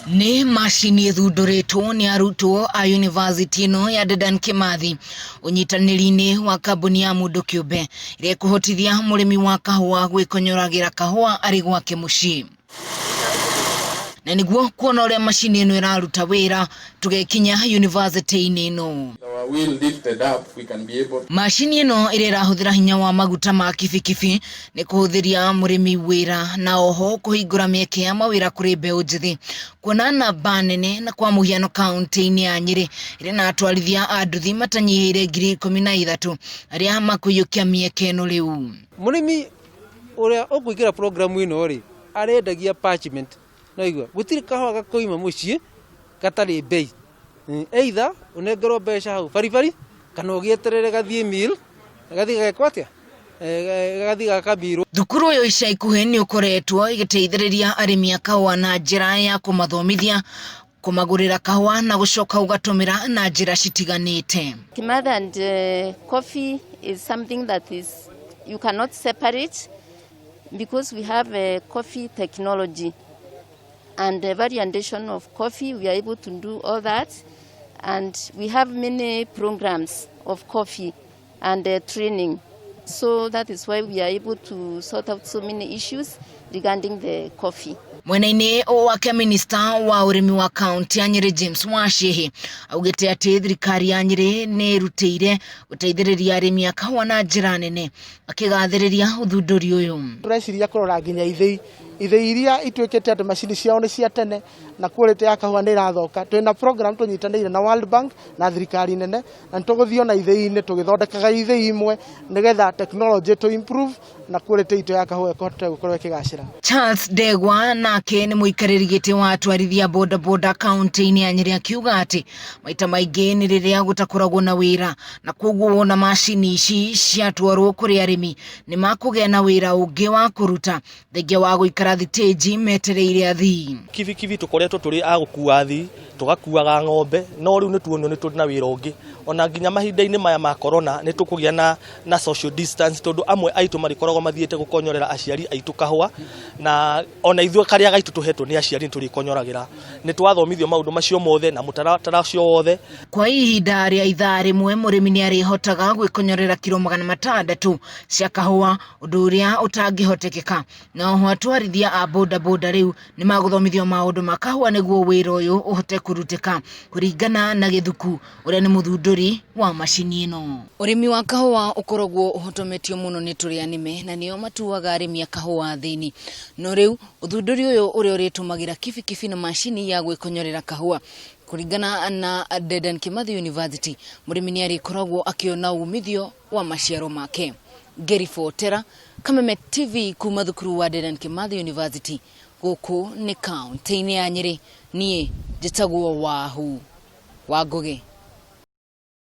Nĩ macini ĩthundũrĩtwo nĩ arutwo a yunivasĩtĩ ĩno ya Dedan Kimathi ũnyitanĩri-inĩ wa kambuni ya mũndũ kĩũmbe ĩrĩa ĩkũhotithia mũrĩmi wa kahũa gwĩkonyoragĩra kahũa arĩ gwake mũciĩ. Na nĩguo kuona ũrĩa macini ĩno ĩraruta wĩra tũgekinya yunivasĩtĩ-inĩ ĩno. Macini ĩno ĩrĩa ĩrahũthĩra hinya wa maguta ma kibikibi nĩ kũhũthĩria mũrĩmi wĩra na oho kũhingũra mĩeke ya mawĩra kũrĩ mbeũ njĩthĩ. Kuona namba nene na kwa mũhiano kaunti-inĩ ya Nyĩrĩ ĩrĩ na atwarithia a nduthi matanyihĩire 13,000 arĩa makũiyũkia mĩeke ĩno rĩu. Mũrĩmi ũrĩa ũkũingĩra program ĩno rĩ, arendagia parchment no igua gũtirĩ kahũa gakoima mũciĩ gatarĩ mbei either ũnengerwo mbeca hau baribari kana ũgĩeterere gathiĩ mill gathiĩ gagekwo atĩa gathiĩ gakamirwo. Thukuru ũyũ ica ikuhĩ nĩ ũkoretwo ĩgĩteithĩrĩria arĩmi a kahũa na njĩra ya kũmathomithia, kũmagũrĩra kahũa na gũcoka gũgatũmĩra na njĩra citiganĩte. Kimathi and coffee is something that is you cannot separate because we have a coffee technology and the variation of coffee we are able to do all that and we have many programs of coffee and training so that is why we are able to sort out so many issues regarding the coffee. Mwena-inĩ wake minista wa ũrĩmi wa kaunti ya Nyĩrĩ James Wacĩhĩ augĩte atĩ thirikari ya Nyĩrĩ nĩ ĩrutĩire gũteithĩrĩria arĩmi a kahũa na njĩra nene akĩgathĩrĩria ũthundũri ũyũ. Tũreciria kũrora nginya ithĩi ithĩi iria ituĩkĩte atĩ macini ciao nĩ cia tene na quality ya kahũa nĩ ĩrathoka. Twĩna program tũnyitanĩire na World Bank na thirikari nene na nĩ tũgũthiĩ ona ithĩi-inĩ tũgĩthondekaga ithĩi imwe nĩgetha technology tũ improve na quality itũ ya kahũa ĩkũhote gũkorwo ĩkĩgacĩra. Charles Ndegwa nake nĩ mũikarĩri gĩtĩ wa atwarithia bodaboda kaunti-inĩ ya Nyĩrĩ akiuga atĩ maita maingĩ nĩ rĩrĩa gũtakoragwo na wĩra na koguo wona macini ici ciatwarwo kũrĩ arĩmi nĩ makũgĩa na wĩra ũngĩ wa kũruta thengia wa gũikara thitĩnji metereire athii. Kibikibi tũkoretwo tũrĩ a gũkua athii, tũgakuaga ng'ombe, no rĩu nĩ tuonio nĩ tũrĩ na wĩra ũngĩ. Ona nginya mahinda-inĩ maya ma corona nĩ tũkũgĩa na, na social distance tondũ amwe aitũ marĩkoragwo mathiĩte gũkonyorera aciari aitũ kahũa, na ona ithuĩ karĩa gaitũ tũhetwo nĩ aciari nĩ tũrĩkonyoragĩra. Nĩ twathomithio maũndũ macio mothe na mũtaratara ũcio wothe. Kwa ihinda rĩa ithaa rĩmwe mũrĩmi nĩ arĩhotaga gwĩkonyorera kiro 600 cia kahũa ũndũ ũrĩa ũtangĩhotekeka. Na oho atwarithia a bodaboda rĩu nĩ magũthomithio maũndũ ma kahũa nĩguo wĩra ũyũ ũhote kũrutĩka kũringana na Gĩthuku ũrĩa nĩ mũthundũri wa macini ĩno. Ũrĩmi wa kahũa ũkoragwo ũhotometio mũno nĩ tũrĩa nĩme na nĩo matuaga arĩmi a kahũa athĩni. No rĩu ũthundũri ũyũ ũrĩa ũrĩtũmagĩra kibikibi na macini ya gwĩkonyorera kahũa kũringana na Dedan Kimathi University, mũrĩmi nĩ arĩkoragwo akĩona umithio wa maciaro make. Ngeri Fotera, Kameme TV kuma thukuru wa Dedan Kimathi University gũkũ nĩ kaunti-inĩ ya Nyĩrĩ. Niĩ njĩtagwo Wahu wa Ngũgĩ.